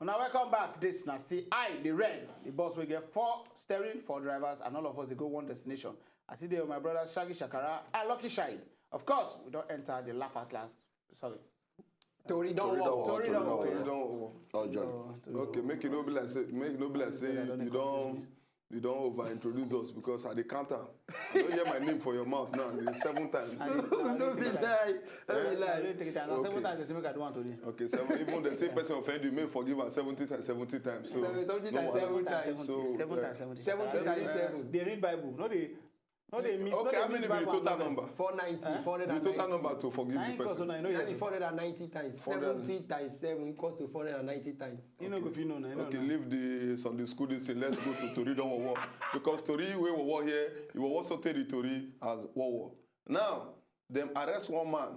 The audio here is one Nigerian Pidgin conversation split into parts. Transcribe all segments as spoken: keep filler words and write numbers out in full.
Now, welcome back. This na still I, the Red, the boss. We get four steering, four drivers, and all of us they go one destination. I see there my brother Shaggy Shakara and Lucky Shine. Of course, we don't enter the laugh at last. Sorry. Tori don Tori don work. work. Tori Tori don don work. work. Tori don work. Ojo. Tori don Okay, make it no be like say make it no be like say I don't you confuse don you don over introduce us because I dey count am. I don hear my name for your mouth now the seven times. No be lie. No be I lie. don't take it. Now seven Okay. times they say make I do one today. Okay, seven. Even the same person offend you, may forgive am seventy times, seventy times. So Seven- seventy no times, wahala. seven times. Seventy, So, seven uh, times seventy. Seventy times Uh, seven. They read Bible. No, they no they miss. Okay, no, how they many miss be the Bible total and number? Four ninety. Huh? Four hundred The and total ninety. Number to forgive Nine the equals to person. nine. No, That yes. is four hundred and ninety times. Four hundred. Seventy times seven equals to four hundred and ninety times. You know, if you know, I know. Okay, leave the Sunday school this thing. Let's go to Tori don work because Tori wey work here, you will also take the Tori as work. Now, dem arrest one man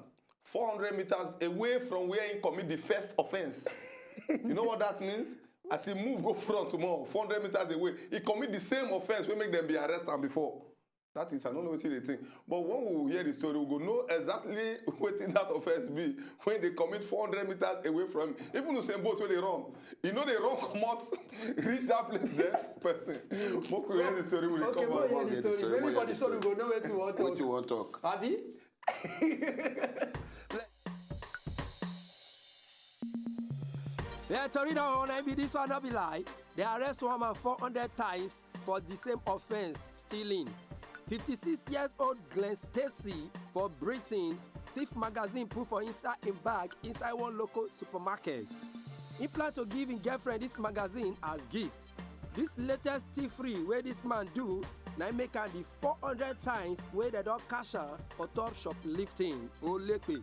four hundred meters away from where he commit the first offense. You know what that means? As he move go front more, four hundred meters away, he commit the same offense wey make dem be arrest am before. That is, I don't know wetin they think. But when we hear the story, we go know exactly wetin that offense be when they commit four hundred meters away from him. Even Usain Bolt wey dey run, he no dey run comot reach that place there person. Make we hear the story we dey Okay, come mo out. hear the Hear the story. story, Maybe mo for hear the the story we go know wetin we wan What talk. You want talk? Abi? Yeah, Tori don one be this one, no be lie. They arrest one man four hundred times for the same offense, stealing. Fifty-six years old Glenn Stacy for Britain thief magazine put for inside him bag inside one local supermarket. He plan to give him girlfriend this magazine as gift. This latest thievery wey this man do na im make am the four hundred times wey dem don catch am on top shoplifting. Olepe.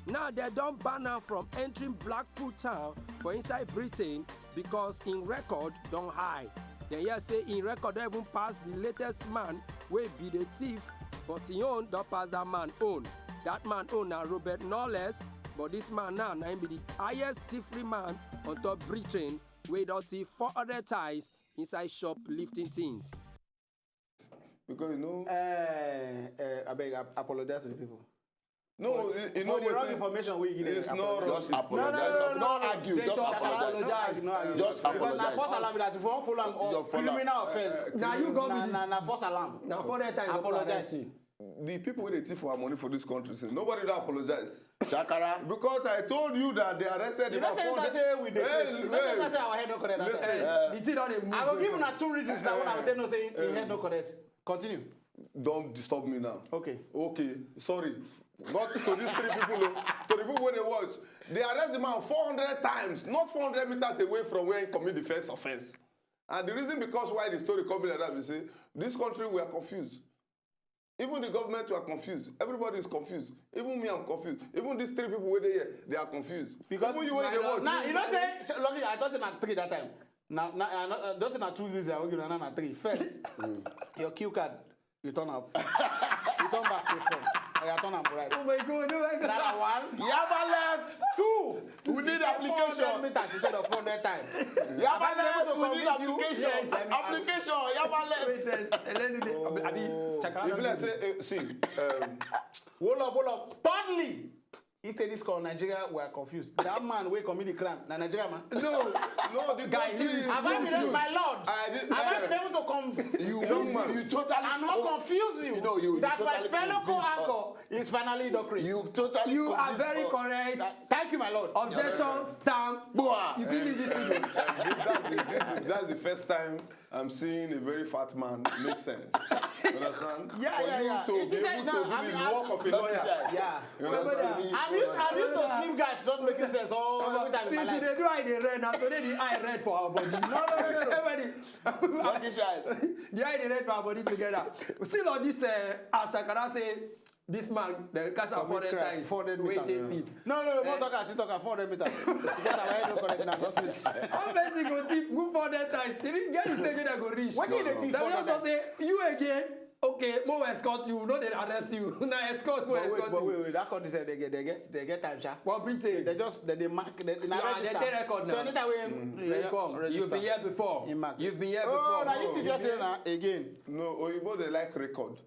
Now dem don ban am from entering Blackpool town for inside Britain because im record don high. Dem hear say im record don even pass the latest man wey be the thief, but im own don pass that man own. That man own na Robert Knowles, but this man now na im be the highest thievery man on top Britain wey don thief four hundred times inside shoplifting things. Because you know, Uh, uh, I beg, I apologize to the people. no, you, you know For the wrong wetin- information we give It's them, not wrong. Just apologize. No, no, no, no, Don't no. argue. Straight Just up apologize. apologize. No, no, Just because na apologize. False alarm that if you wan follow am Your up follow am. Criminal offense. Na you go Na be na the- na false alarm. Na four hundred times dem go Apologize. arrest you. The people wey dey thief our money for this country since nobody don apologize. Shakara. Because I told you that they arrested You him know at say four that hundred. say we dey Hey, crazy. You know say hey. that say our head no correct. Listen. Eh, Eh, the thing don dey move. I go give Una una two reasons now when I go tell you say Eh. him head no correct. Continue. Don't disturb me now. Okay. Okay, sorry. Not to these three people, oh. To the people wey dey watch. They arrest the man four hundred times, not four hundred meters away from where he commit the first offense. And the reason because why the story come be like that, we say, this country, we are confused. Even the government were confused. Everybody is confused. Even me, I'm confused. Even these three people wey dey here, they are confused. Because Even you wey dey watch. Now you know say sh- lucky I thought say na three that time. Now now I know- uh, just say na two reasons I will give you na na three. First, your cue card, you turn up. You turn back to front. Or you turn am right. Oh my God, oh my God. That one. Yaba left. Two. We need Four hundred application. Meters instead of four hundred times. Yaba Am I left. able to We need convince you? application. Yes. Application. Yaba left. Wait, yes. Let me dey- I be Chakara If don like do say, eh, see, um, Hold up, hold up. Thirdly, he said this called Nigeria. We are confused. That man wey commit the crime, na Nigeria man. No, no, the Guy, country leave is it. Have I been confused. my lord? I did- Have I been yes. Able to come? You Young man. You totally. And not confuse you. You know, you- you that totally my fellow convince co-anchor us. Is finally the Chris. You totally. You are convince very us. Correct. Thank you, my lord. Objection, stamp. Boa. You feel leave this studio. That's the, that's the first time I'm seeing a very fat man make sense. You understand? Yeah, For yeah, you yeah. to It be is able no, to be I'm- the I'm- work of a Not lawyer. this side. Yeah. You understand? I'm used, I'm used to slim guys not making sense all every time in my Since you life. dey do eye dey red, na today the eye red for our body. No, no, no, no. Everybody. Not this side. The eye dey red for our body together. Still on this, uh, as Shakara say, this man, the catch am four hundred times. Four hundred Wait, meters. Wait, No, no, no, talk am, talk am, four hundred meters. Because I no correct now, just this. How person go thief four hundred times? They didn't get the stage wey dem go reach. Wetin you dey thief Dem four just hundred go say, you again? Okay, mo escort you. No, they arrest you. Na escort, mo But wait, escort but you. wait, wait, that country sef, they get, they get, they get time, sha. For Britain. They just, they, they mark, they, they Yeah, register. they take record So now. anytime we, They come. You've been here before. He mark. You've been here Oh, before. now you thief here now again. No, Oyibo they like record.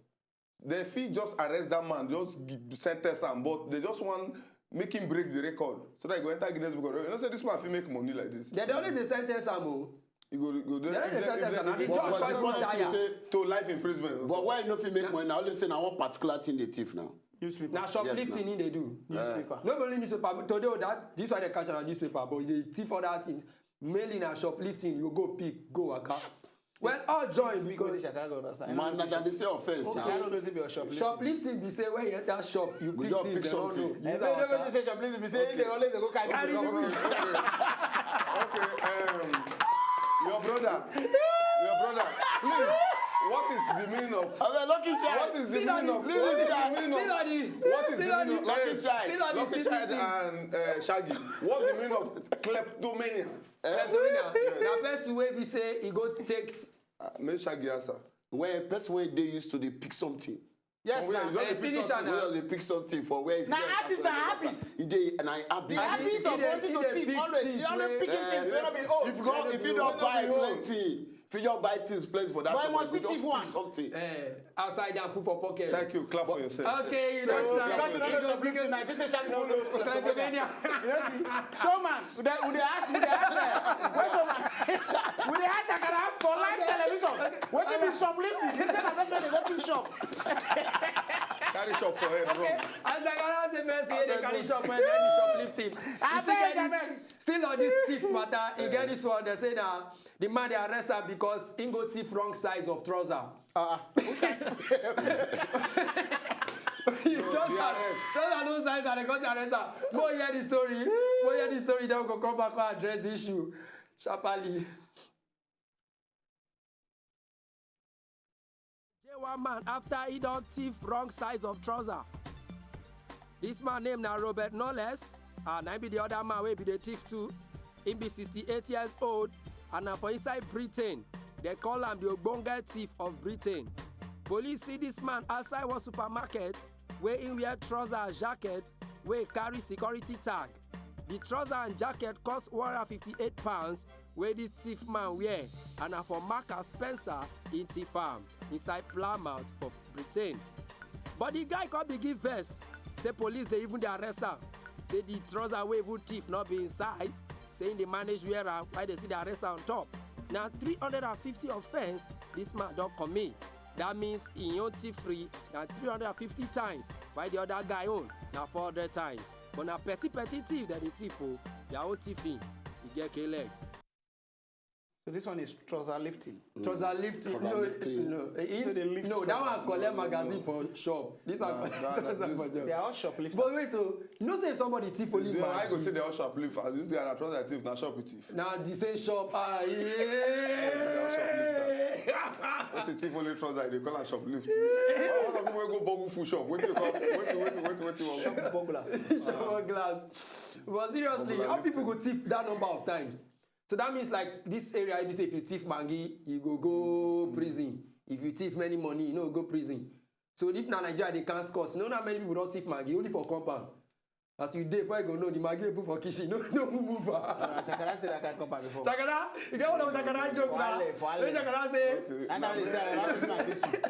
They fit just arrest that man, just g- sentence am, but they just want make him break the record so that he go enter Guinness Book of Record. You know say this man fit make money like this. They dey only dey sentence am o. You go go They only dey sentence am. Na the But- judge but- come even but- tire. say to life imprisonment. But why you no fit make money? Na only say na one particular thing dey thief now. Newspaper. Na shoplifting he dey do. Newspaper. No be only newspaper. Today o that this one dey catch am na newspaper, but you dey thief other things. Mainly na shoplifting. You go pick, go waka. Well, all join because Shakara go understand. Man, na that dey say offense I now. don't know if you shoplifting. Shoplifting be say when you enter shop, you We pick just things, pick they don't something. know. You Eh, use no, our no, car. no, say shoplifting be say they always dey go carry Carry people the come. bush. Okay, okay, okay. Um, your brother, your brother, please. What is the meaning of? I'm a lucky child. What is the Still on meaning the- of? What is the still on meaning the- of? still on the- What is the still on meaning of? the- Lucky child. Still on the Lucky T V child thing. And uh, Shaggy. What's the meaning of kleptomania? Kleptomania. Na person wey be say e go take. Uh, make Shaggy answer. When person wey dey used to dey pick something. Yes, Somewhere na. you just Eh, dey pick finish something. am Wey na. just dey pick something for where if you Na get habit, person na wey habit. E dey na habit. The habit of e dey- wanting e to dey thief pick always. things You only wey- picking things wey no be own. If you go if you don buy plenty, if you just buy things plenty for that But shop, must you still just thief one. pick something. Eh, outside and put for pocket. Thank you. Clap for yourself. Okay, you Thank don't you. try. Because you no know shoplifting, I think say Shaggy no know. Kleptomania. You know, see, showman, we dey, we dey ask, we dey ask, uh, where showman? We dey ask Shakara for live television. Wetin be shoplifting? He say na person dey go thief shop. Carry shop for head, bro. Okay, as I gonna say first, here they carry shop and then the shoplifting. I You still beg, get I this- beg. Still on this thief matter, you get this one. They say now the man they arrest her because he go thief wrong size of trouser. Ah, Trouser, trouser no size and they got the arrest her. More hear the story. More hear the story. Then we go come back and address the issue sharply. J one man after he don thief wrong size of trouser. This man name na Robert Knowles, and I be the other man wey be the thief too. He be sixty-eight years old and na for inside Britain. They call am the ogbonge thief of Britain. Police see this man outside one supermarket wey he wear trouser and jacket wey carry security tag. The trouser and jacket cost one hundred fifty-eight pounds wey this thief man wear and na for Marks and Spencer he thief am inside Plymouth for Britain. But the guy come begin vex say police dey even dey arrest am, say the trouser wey even thief no be him size, say he dey manage wear am while they still dey arrest am on top. Na three hundred and fifty offence this man don commit. That means he own thief free na three hundred and fifty times while the other guy own na four hundred times. But na petty petty thief dem dey thief o, their own thiefing e get K leg. So this one is trouser lifting. Trouser lifting. Trouser No, lifting. no, eh, So they lift no, that trouser. One collect magazine for shop. This one Nah, collect nah, trouser nah, for They shop. are all shoplifters. But wait, oh, you know say if somebody thief only Yeah, I go Maggi, say they all shoplift. As this guy na trouser thief, na shop he thief. na the same shop. Ah, They all yeah. shoplifters. What's the thief only trouser? They call am shoplift. All the people wey go boggle food shop. Wetin you call? Wetin wetin wetin wetin you wan? Bogglers. Shop glass. But seriously, Boggle how people lifting. Go thief that number of times? So that means like this area, if you say if you thief Maggi, you go go prison. If you thief many money, you no go prison. So if na Nigeria dey count scores, you know how many people don thief Maggi only for compound. As you dey, before you go know, the Maggi wey put for kitchen, no no move move am. Chakara said I can't come back before. Chakara, you get one of Chakara joke na. Wale, wale. When Chakara say, Okay. And now they say I have this my case.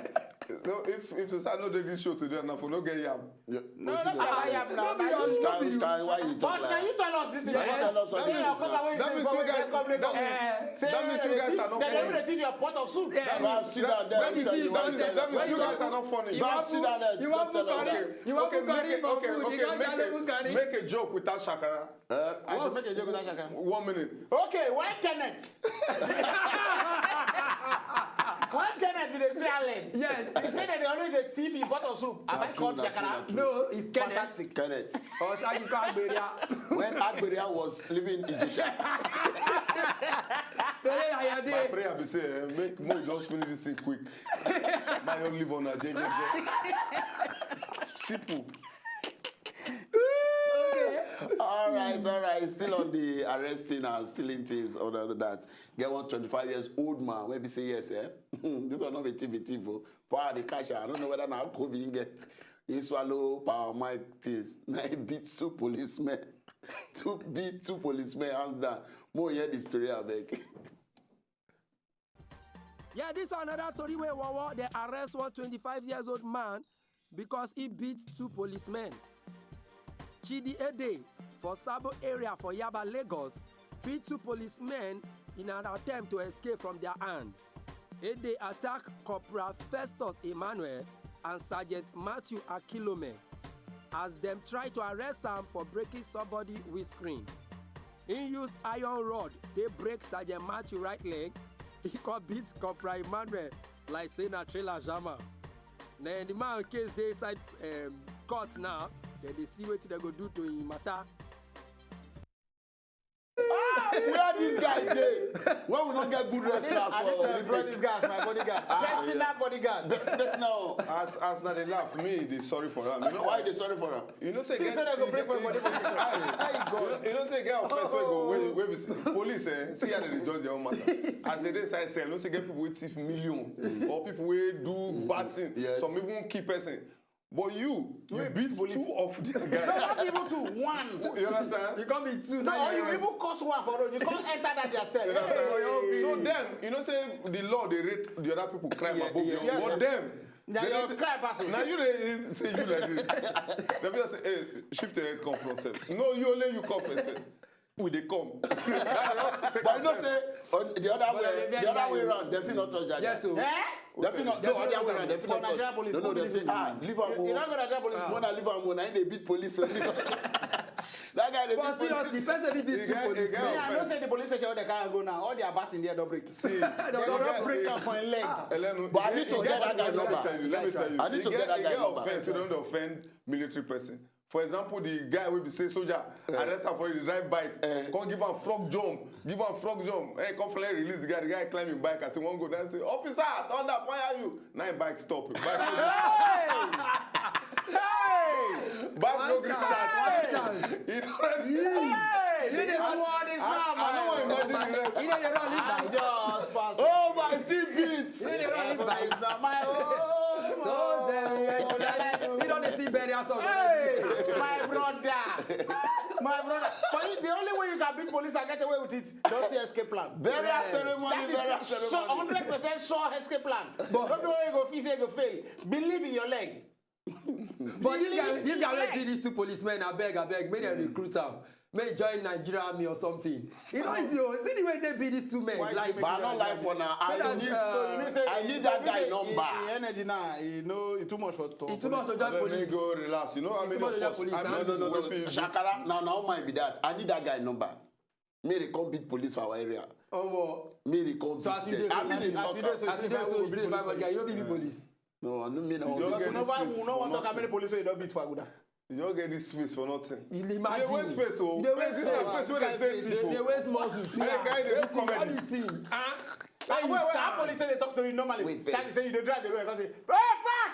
No, if if you start no dey this show today, na for no get yam. No, no, I am now. No be your- no be you. Why you talk But now like you tell us this thing. Yes. Say your cover wey you That say means before you we guys, come Lagos. Eh, Say That means you guys are not they funny. They dey thief your pot of soup. Yeah. Bro, sit down there. That means Tell you that means what. that means you guys are not funny. You want Sit down there. put, you want Tell put you curry, what. you want Okay, put curry make it, for okay, food. okay, You can't make just it, put curry. Make a joke without Chakara. Eh? I should make a joke with that Chakara. One minute. Okay, why Kenneth? Why Kenneth did they stay Allen? Yes. He said that they always dey thief his pot of soup. Have I True, called na true, Chakara? na true. No, it's Kenneth. Fantastic. Kenneth. Or shall you call Agberia? When Agberia was living in Ijesha, Today na your My day. prayer be say eh, make mo just finish this thing quick. My own live on a day. Simple. Okay. All right, all right. Still on the arresting and stealing things, all of that. Get one twenty-five years old man where be say yes, eh? This one not be T V T V. Power the cash. I don't know whether now Kobe get. He swallow power mic things. Now he beat two policemen. Two beat two policemen hands down. More hear the story, I beg. Yeah, this another story where Wawa they arrest one twenty-five years old man because he beat two policemen. Chidi Ede for Sabo area for Yaba, Lagos, beat two policemen in an attempt to escape from their hand. Ede attack Corporal Festus Emmanuel and Sergeant Matthew Akilome as dem try to arrest am for breaking somebody windscreen. He use iron rod take break Sergeant Matthew right leg. He come beat Corporal Emmanuel like say na trailer jam am. Na the man case dey inside um, court now. Dem dey see wetin dem go do to him matter. Where this guy dey? When we no get good wrestlers I need to for employ this Olympic. guy as my bodyguard. Personal bodyguard. Personal. As as na dey laugh, me dey sorry for am. You know Why you dey sorry for am? You know say Think get- say dem go break for you get- body for this one. Aye, you know- you know say get offense wey go wey wey be say police eh see how dem dey judge their own matter. As dem dey inside cell, you know say get people wey thief million or people wey do bad thing. Yes. Some even kill person. But you, you Wey beat police. Two of the No, guys. Not even two, one. You understand? You come be two No, now. or you even cause one for road. You can't enter that yourself. You understand? Hey, So them, you know say the law dey rate the other people crime Yeah, above yeah, them. yes, But sir. Them, Na they your don't- crime pass o. Na you dey say you like this. Dem fit say, hey, shift your head come front sef. No, you only you come first sef. We dey come. That dey just take But you know offense. say on the other But way, they the other way round, dem fit not touch that Yes, guy. so. Eh? Dem fit not. They No, fit other not way touch round, dem fit for not touch. Nigeria police, No, no, who dem do say this ah, thing? leave am You- you o. not go Nigeria police. When I leave am o, na him dey beat police. That guy dey But beat police. Seriously, person fit be You two get- you police get Me, men. I know say the police station where they can't go now. All their bats in there don't break. See, They don't you break. get- Break am for him leg. Elenu, But I you need to get- get that guy Let me number. tell you, let me tell you. I need to You get that you guy get number. Offense, you don't offend military person. For example, the guy wey be say soldier arrest am for the drive bike, come give am frog jump, give am frog jump. Hey, come fly release the guy. The guy climb him bike as he wan go down. Say, officer, thunder fire you. Now him bike stop. Him bike no gree. Bike no gree start. He already. You dey swore this I, I no wan imagine the rest. You know they run leave by. Just pass. Oh my C beats. You know they run leave by. It's not my own. So then you don't dey see burial song. Hey, my brother. My brother. But you- the only way you can beat police and get away with it, don't see escape plan. Burial Yeah. ceremony, burial That is so ceremony. hundred percent sure escape plan. But- Don't know where you go feel say you go fail. Believe in your leg. But this guy, Believe this in guy your wey leg. beat these two policemen, abeg, abeg, make dem recruit am. Make he join Nigeria army or something. You know, see, oh, see the way they beat these two men. Why Like, you But I no lie for now. so I that, need, uh, So you know say I need so that you know guy say number. Him, him energy now, you know, it too much for to. It too much to join Let me police. Go relax. You know how many Too much of us, police how now. many No, no, no, people no. wey fit Shakara, now, now, my be that. I need that guy number. May they come beat police for our area. Omo. May they come So beat as you them. dey, I mean, as they you talk dey, am. as you dey, so you see the five guy, you no be the police. No, I no mean. You don't Because get we no this wan face we no for wan talk how nothing. Many police wey you don beat for Aguda. You don't get this face for nothing. You dey imagine. You dey waste face o. You dey waste Face, face. face wey dey take thief They o. Dey waste muscles. See Hey, am. guy, dey do Wetin, how comedy. You see? Ah. Wait, How you wait, wait, how stand? Police take dey talk to you normally? Wait first. Charlie say you dey drive dey go, come say, "Hey, park!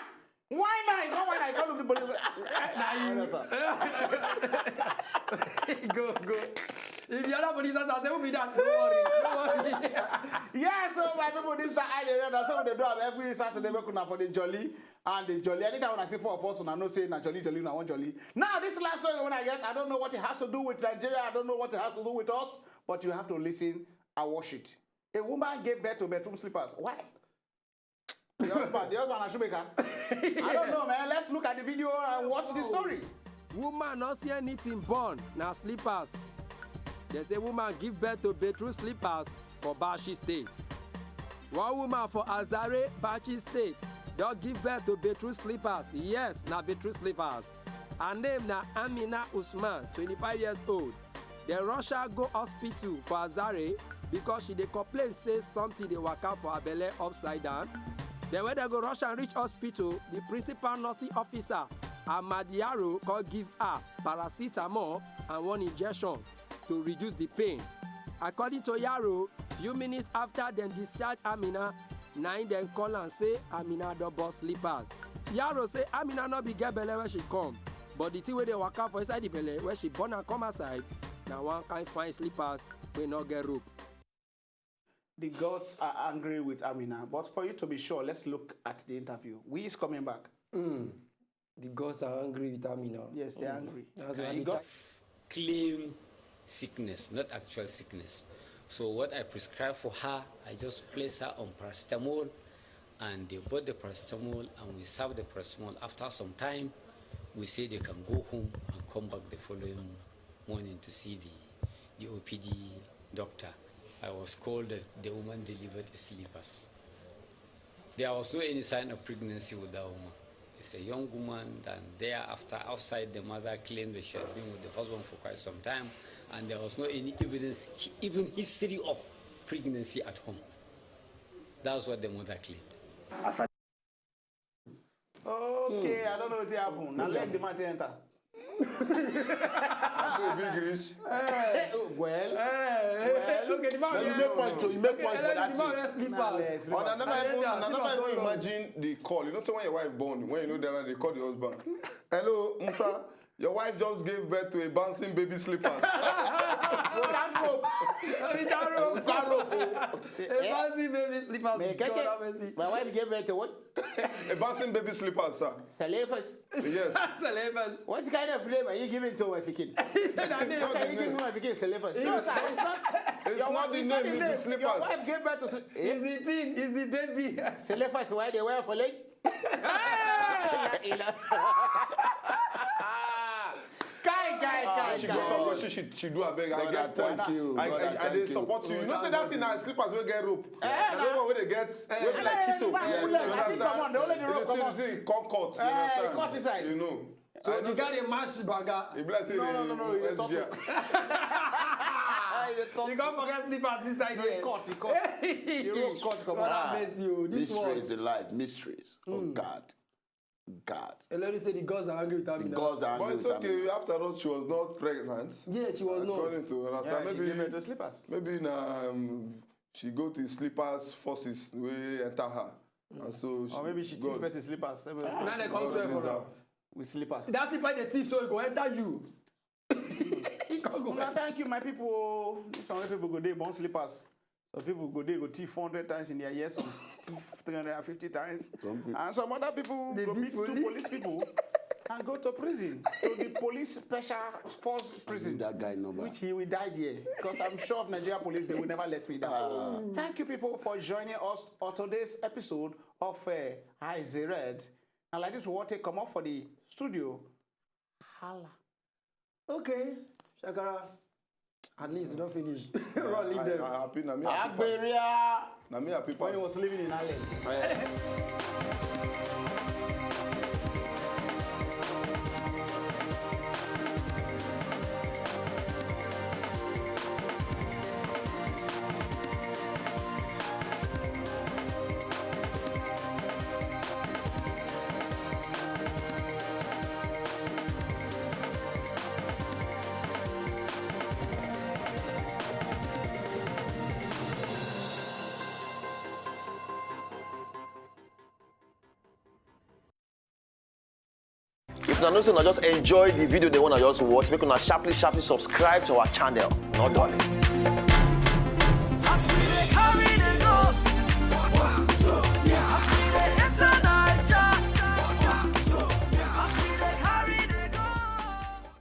Why now? You come why now? You come look the police." Na you. Go, go. If the other police officer say, "Who be that?" No worry, no worry. Yes, so my people, this time I dey run. So we dey do am every Saturday. Make una for the jolly and the jolly. Anytime when I see four of us, una know say na jolly, jolly, una wan jolly. Now this last story when I get, I don't know what it has to do with Nigeria. I don't know what it has to do with us, but you have to listen and watch it. A woman gave birth to bedroom slippers. Why? The husband, the husband na shoemaker. I don't know, man. Let's look at the video and watch the story. Woman no see anything born, na slippers. They say woman give birth to bedroom slippers for Bauchi State. One woman for Azare, Bauchi State, don give birth to bedroom slippers. Yes, na bedroom slippers. Her name na Amina Usman, twenty-five years old. Dem rush her go hospital for Azare because she dey complain say something dey waka for her belle upside down. Then when dem go rush am reach hospital, the principal nursing officer, Ahmad Yaro, come give her paracetamol and one injection to reduce the pain. According to Yaro, few minutes after dem discharge Amina, na im dem call am say Amina don burst slippers. Yaro say Amina no be get belle when she come, but the thing wey dey waka for inside the belle when she born am come outside na one kind fine slippers wey no get rope. The gods are angry with Amina, but for you to be sure, let's look at the interview. We is coming back. The gods are angry with Amina. Yes, they're angry. That's The why they gods Claim sickness, not actual sickness. So what I prescribe for her, I just place her on paracetamol, and they bought the paracetamol, and we serve the paracetamol. After some time, we say they can go home and come back the following morning to see the, the O P D doctor. I was called that the woman delivered a slippers. There was no any sign of pregnancy with that woman. It's a young woman, and thereafter, outside, the mother claimed that she had been with the husband for quite some time, and there was no any evidence, even history of pregnancy at home. That's what the mother claimed. Okay, I don't know what happened. Now let the man enter. That's a big reach. Well, Okay, the man Now you make point, so you make point for that thing. Slippers. Oh, na never I even, enter, na never slippers even don't imagine the call. You know, so when your wife born, when you know that they call the husband. Hello, Musa. Your wife just gave birth to a bouncing baby slippers. Without rope. Without rope. Without rope. A fancy baby slippers. Me God have keke, mercy. My wife gave birth to what? A bouncing baby slippers, sir. Slippers. Yes. Slippers. What kind of name are you giving to my pikin? That name. How can you give my pikin slippers? No, sir, it's not. It's Your not wife, the it's not name, the it's the name. Your slippers. Wife gave birth to sli- It's the thing. It's the baby. Slippers. Why they wear for leg? Kai, kai, kai, She kai. go talk what she she she do abeg. I God, get point. thank you. I God, I I thank dey you. Support you. You know say that thing na slippers wey get rope. Eh, Na the one wey dey get wey be like kito. Yes, You you understand? understand? They only the rope The thing- comot. the thing come cut. You Eh, understand? cut inside. You know. So I the know guy dey mash baga. E be like say No, they- no, no, no, you dey talk Yeah. to- Ah, you dey talk You to- can't forget slippers inside You there. cut, you cut. You rope cut God comot. have mercy o. This one. Mysteries in life, mysteries. Oh God, God. Eleni say the gods are angry with her. The Now. gods are But angry it's with okay. her. After all, she was not pregnant. Yes, she was not. According to Yeah, Rasta, she gave birth maybe to slippers. maybe na um, she go to slippers forces wey enter her, and so she Or maybe she God- thief person slippers. Now they come swear for her. With slippers. That slipper dey thief, so e go enter you. He come go. Una thank you, my people. Some people go dey born slippers. Some people go dey go thief four hundred times in their year. Some thief three hundred and fifty times. Some people- And some other people They go beat meet two police. Police people and go to prison, to the police special force prison, That guy number. Which he will die there, because I'm sure of Nigeria police, they will never let me down. Thank you, people, for joining us on today's episode of uh, Eyes Red. And like this, we want to come up for the studio. Holla. Okay, Shakara. At least you don't finish. Run, leave I, them. I happy na me. Agberia. Na me happy When he pass. Was living in Ireland. If una know say una just enjoy the video, they wanna just watch, make una sharply, sharply subscribe to our channel. No darling.